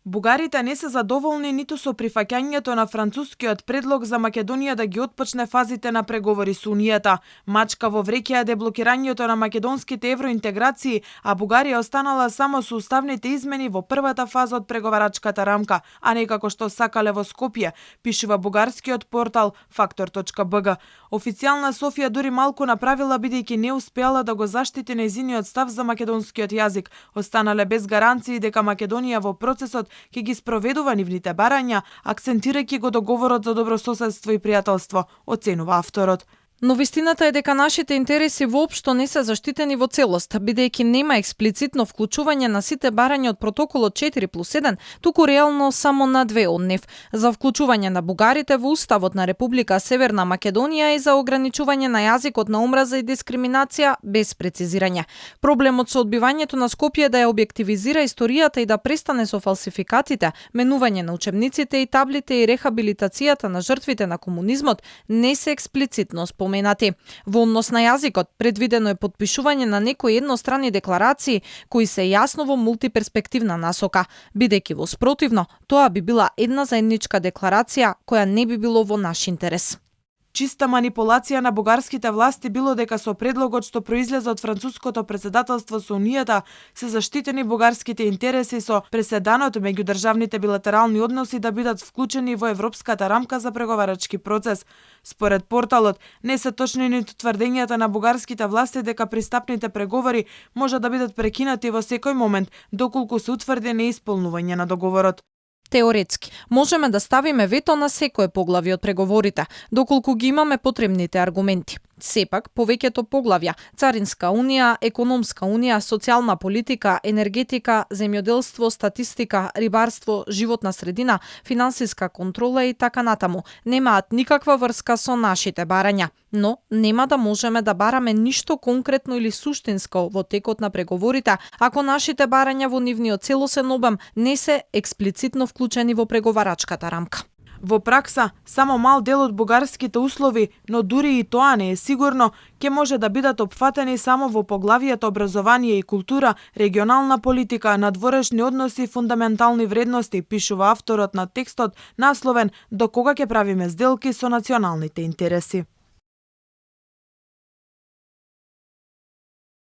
Бугарите не се задоволни ниту со прифаќањето на францускиот предлог за Македонија да ги отпочне фазите на преговори со Унијата. Мачка во вреќа е деблокирањето на македонските евроинтеграции, а Бугарија останала само со уставните измени во првата фаза од преговарачката рамка, а не како што сакале во Скопје, пишува бугарскиот портал Factor.bg. Официјална Софија дури малку направила бидејќи не успеала да го заштити нејзиниот став за македонскиот јазик. Останале без гаранции дека Македонија во процесот ќе ги спроведува нивните барања, акцентирајќи го договорот за добрососедство и пријателство, оценува авторот. Но вистината е дека нашите интереси воопшто не се заштитени во целост, бидејќи нема експлицитно вклучување на сите барања од протоколот 4+1, туку реално само на 2 од нив, за вклучување на бугарите во уставот на Република Северна Македонија и за ограничување на јазикот на омраза и дискриминација без прецизирање. Проблемот со одбивањето на Скопје да ја објективизира историјата и да престане со фалсификатите, менување на учебниците и таблите и рехабилитацијата на жртвите на комунизмот не се експлицитно споменати. Во однос на јазикот, предвидено е подпишување на некои едностранни декларации кои се јасно во мултиперспективна насока, бидејќи во спротивно, тоа би била една заедничка декларација која не би било во наш интерес. Чиста манипулација на бугарските власти било дека со предлогот што произлезе од француското претседателство со Унијата се заштитени бугарските интереси со преседанот меѓудржавните билатерални односи да бидат вклучени во европската рамка за преговарачки процес. Според порталот, не се точни ниту тврдењата на бугарските власти дека пристапните преговори може да бидат прекинати во секој момент доколку се утврди неисполнување на договорот. Теоретски, можеме да ставиме вето на секое поглавје од преговорите, доколку ги имаме потребните аргументи. Сепак, повеќето поглавја – Царинска унија, Економска унија, социјална политика, енергетика, земјоделство, статистика, рибарство, животна средина, финансиска контрола и така натаму, немаат никаква врска со нашите барања, но нема да можеме да бараме ништо конкретно или суштинско во текот на преговорите, ако нашите барања во нивниот целосен обем не се експлицитно вклучени во преговарачката рамка. Во пракса, само мал дел од бугарските услови, но дури и тоа не е сигурно, ќе може да бидат опфатени само во поглавијата образование и култура, регионална политика, надворешни односи и фундаментални вредности, пишува авторот на текстот, насловен "До кога ќе правиме сделки со националните интереси".